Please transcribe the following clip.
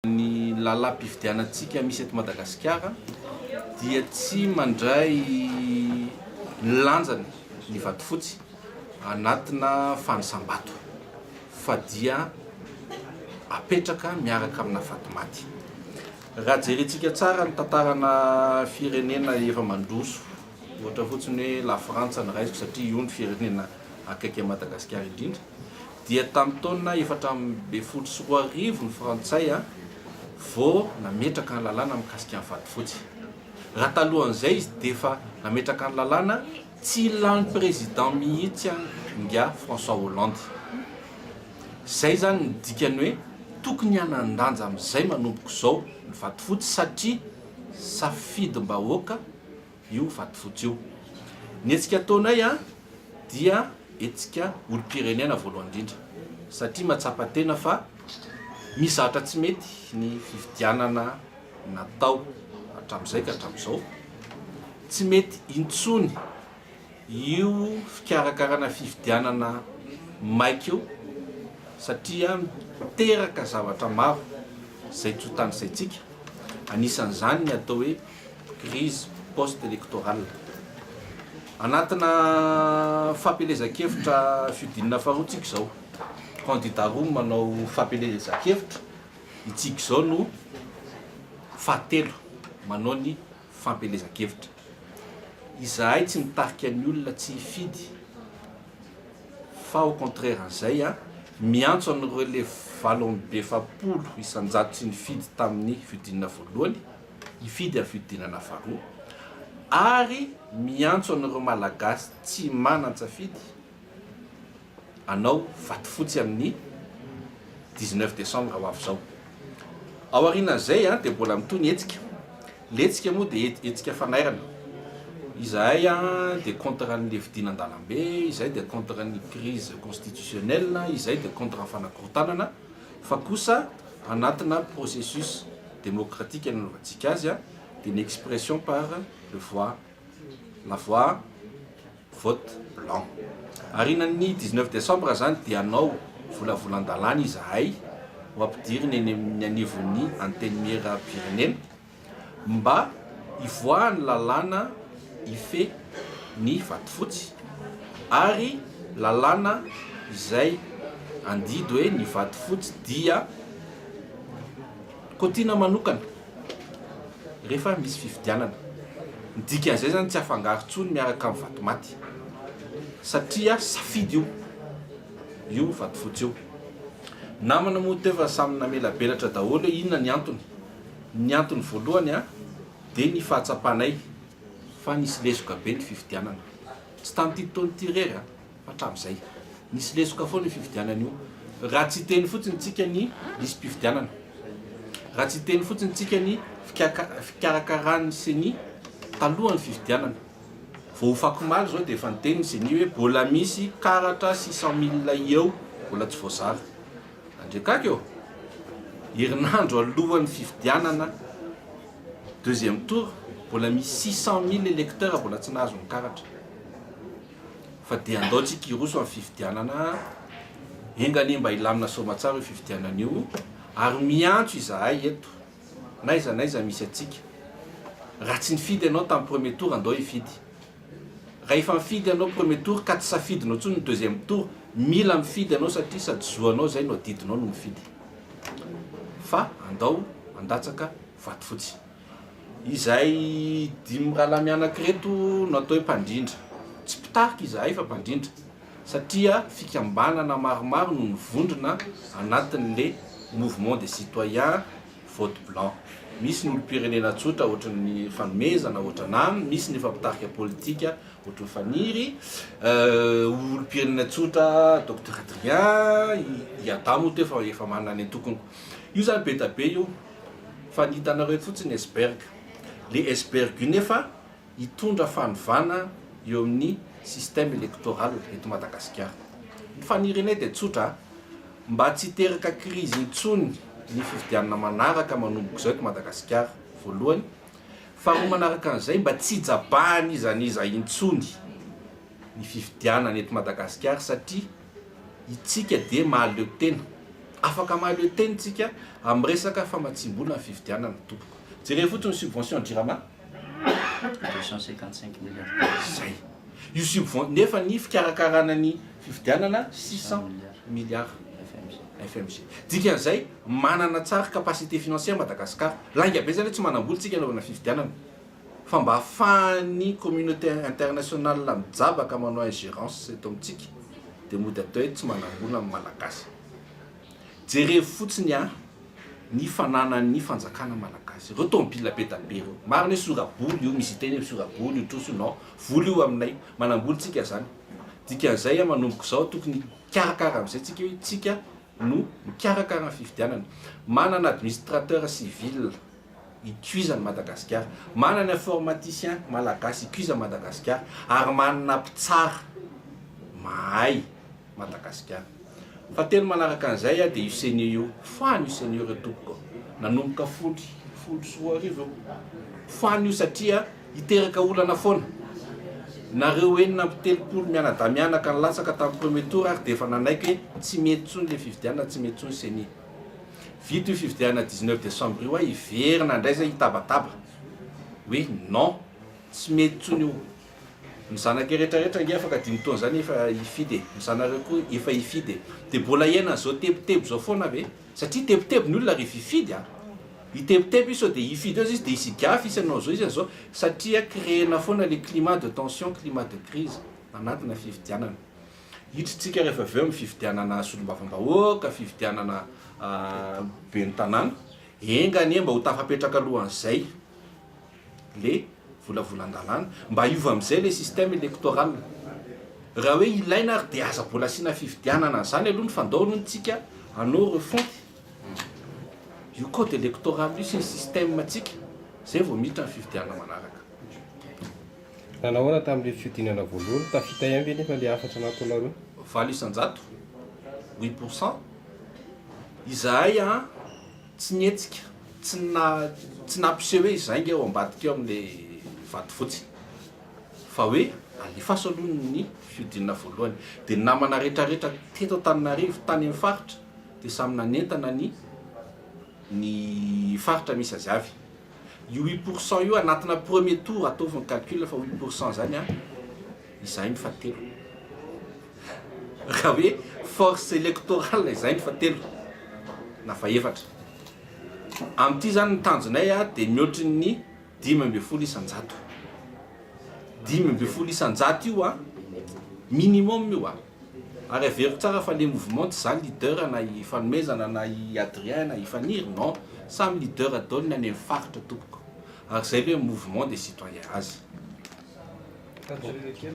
Ny lalam-pifidianantsika misy eto Madagasikara dia tsy mandray ny lanjany ny vato fotsy anatina fanisam-bato fa dia apetraka miaraka amina vato maty. Raha jerentsika tsara ny tantarana firenena efa mandroso, ohatra fotsiny hoe la Frantsa no raisiko satria io no firenena akaiky an'i Madagasikara indrindra, dia tamin'ny taona 2014 ny frantsay vao nametraka ny lalàna mikasika ny vato fotsy. Raha talohan'izay izy dia efa nametraka ny lalàna tsy lany président mihitsy ingahy François Hollande. Izay izany ny dikany hoe tokony hanan-danja amin'izay manomboka izao ny vato fotsy satria safidim-bahoaka io vato fotsy io. Ny hetsika ataonay dia hetsika olom-pirenena voalohany indrindra satria mahatsapa tena fa misy zavatra tsy mety ny fifidianana natao hatramin'izay ka hatramin'izao. Tsy mety intsony io fikarakarana fifidianana maika io satria miteraka zavatra maro izay tsy ho tanisaintsika, anisan'izany ny atao hoe crise post électorale. Anatina fampielezan-kevitra fihodinana faharoa tsika izao. Candidat roa no manao fampielezan-kevitra, itsika izao no fahatelo manao ny fampielezan-kevitra. Izahay tsy mitarika ny olona tsy hifidy fa au contraire an'izay, miantso an'ireo le 48% tsy nifidy tamin'ny fihodinana voalohany, hifidy amin'ny fihodinana faharoa ary miantso an'ireo Malagasy tsy manan-tsafidy hanao vato fotsy amin'ny 19 décembre ho avy izao. Ao aorianan'izay dia mbola mitohy ny hetsika. Ilay hetsika moa dia hetsika fanairana. Izahay dia contre an'ilay fidina an-dalambe, izahay dia contre ny crise constitutionnelle, izahay dia contre ny fanakorontanana fa kosa anatina processus démocratique nanaovantsika azy dia ny expression par le voix la voix vote blanc. Aorianan'ny 19 décembre zany dia hanao volavolan-dalàna izahay ho ampidirina eny amin'ny anivon'ny antenimieram-pirenena mba hivoahan'ny lalàna hifehy ny vatofotsy ary lalàna izay handidy hoe ny vatofotsy dia kaotiana manokana rehefa misy fifidianana. Ny dikan'izay izany tsy afangaro intsony miaraka amin'ny vatomaty satria safidy io, io vatofotsy io. Namana moa teo fa samy namelabelatra daholo hoe inona ny antony. Ny antony voalohany dia ny fahatsapanay fa nisy lesoka be ny fifidianana. Tsy tamin'ity taona ity irery fa hatramin'izay. Nisy lesoka foana io fifidianana io. Raha tsy hiteny fotsiny tsika ny lisi-pifidianana. Raha tsy hiteny fotsiny tsika ny fikarakaran'ny ceni talohan'ny fifidianana. Vao ofakomaly izao dia efa niteny ny ceni hoe mbola misy karatra 600 000 eo mbola tsy voazara. Andriakaky ô! Herinandro alohan'ny fifidianana deuxième tour, mbola misy 600 000 électeurs mbola tsy nahazo ny karatra. Fa dia andao tsika hiroso amin'ny fifidianana, enga anie mba hilamina soamatsara io fifidianana io, ary miantso izahay eto, n'aiza n'aiza misy antsika, raha tsy nifidy ianao tamin'ny premier tour andao hifidy. Raha efa nifidy ianao premier tour ka tsy safidinao intsony ny deuxième tour, mila mifidy ianao satria sady zo anao izay no adidinao no mifidy. Fa andao handatsaka vato fotsy. Izahay dimy mirahalahy mianaka ireto no atao hoe mpandrindra. Tsy mpitarika izahay fa mpandrindra satria fikambanana maromaro no nivondrona anatin'le mouvement des citoyens vote blanc. Misy ny olom-pirenena tsotra ohatry ny Fanomezana, ohatranà, misy ny efa mpitarika politika ohatry ny Faniry, olom-pirenena tsotra Docteur Adrien, i Adam moa teo fa efa manana ny antokony. Io zany be da be io fa ny hitanareo eto fotsiny iceberg. Le iceberg io nefa hitondra fanovana eo amin'ny système électoral eto Madagasikara. Ny fanirianay dia tsotra, mba tsy hiteraka crise intsony ny fifidianana manaraka manomboka izao eto Madagasikara, voalohany. Faharoa manaraka an'izay, mba tsy hijabahan'iza n'iza intsony ny fifidianana eto Madagasikara satria itsika dia mahaleo tena. Afaka mahaleo tena tsika amin'ny resaka famatsiam-bola ny fifidianana, tompoko. Jereo fotsiny subvention Jirama. 255 milliards. Zay io subven, nefa ny fikarakarana ny fifidianana 600 milliards. FMG. FMG. Dikan'izay, manana tsara capacité financière Madagasikara. Lainga be zany hoe tsy manam-bola tsika anaovana fifidianana, fa mba ahafahan'ny communauté internationale mijabaka manao ingérence eto amintsika, de mody atao hoe tsy manam-bola ny Malagasy. Jereo fotsiny a ny fananan'ny fanjakana malagasy ireo tomobila be da be ireo. Marina hoe soraboly io, misy teny hoe soraboly io, trosa io. Non, vola io aminay, manam-bola tsika zany. Dikan'izay, a manomboka izao tokony hikarakara am'izay tsika, hoe tsika no mikarakara ny fifidianana. Manana administrateur civil ikoizany Madagasikara, manana informaticien malagasy ikoizany Madagasikara, ary manana mpitsara mahay Madagasikara. Fa telo manaraka an'izay, a de io CENI io foany io. CENI io reo, tompoko, nanomboka 2010 eo foany io, satria hiteraka olana foana nareo 36 mianada mianaka ny latsaka tamin'ny premier tour, ary de efa nanaiky hoe tsy mety tsony le fifidianana, tsy mety tsony CENI. Vita io fifidianana 19 décembre io, a iverina indray zay hitabataba hoe non, tsy mety tsony io. Ny zanaka rehetrarehetra nge afaka 5 taona zany efa hifidy e, ny zanareo koa efa hifidy e, de mbola iainana zao tebiteby zao foana ve? Satria tebiteby ny olona rehefa hifidy, a hitebiteby izy sao de hifidy eo izy, de hisy gafy isy anao zao izy an'zao, satria créena foana le climat de tension, climat de crise anatina fifidianana. Hitritsika rehefa avy eo amin'ny fifidianana solombavambahoaka, fifidianana be ny tanàna, enga anie mba ho tafapetraka alohan'izay le volavolan-dalàna mba hiova am'izay le système électoral. Raha hoe ilaina ary, de aza mbola asiana fifidianana zany aloha, ny fandao aloha ntsika anao refonte io code électoral io sy ny système atsika zay vao miditra ny fifidianana manaraka. Nanahoana tamin'le fihodinana voalohany? Tafita ihany ve nefa le hafatra nataonareo? 8%, 8% izahay. A tsy nietsika, tsy na tsy nampiseho hoe izay nge ao ambadika eo amin'le vato fotsy, fa hoe alefaso aloha ny fihodinana voalohany. De namana rehetrarehetra teto Antananarivo, tany amin'ny faritra, de samy nanentana ny faritra misy azy avy. Io 8% io anatina premier tour, ataovy ny calcul fa 8% zany a izahay ny fahatelo, raha hoe force électorale izay ny fahatelo na faefatra. Am'ity zany ny tanjonay a de mihoatry ny 15%, 15% io a minimum io a. Ary averiko tsara fa le mouvement tsy zany leader na i Fanomezana na i Adrien na i Faniry, non, samy leader daholo ny any amin'ny faritra, tompoko, ary zay le mouvement des citoyens azy.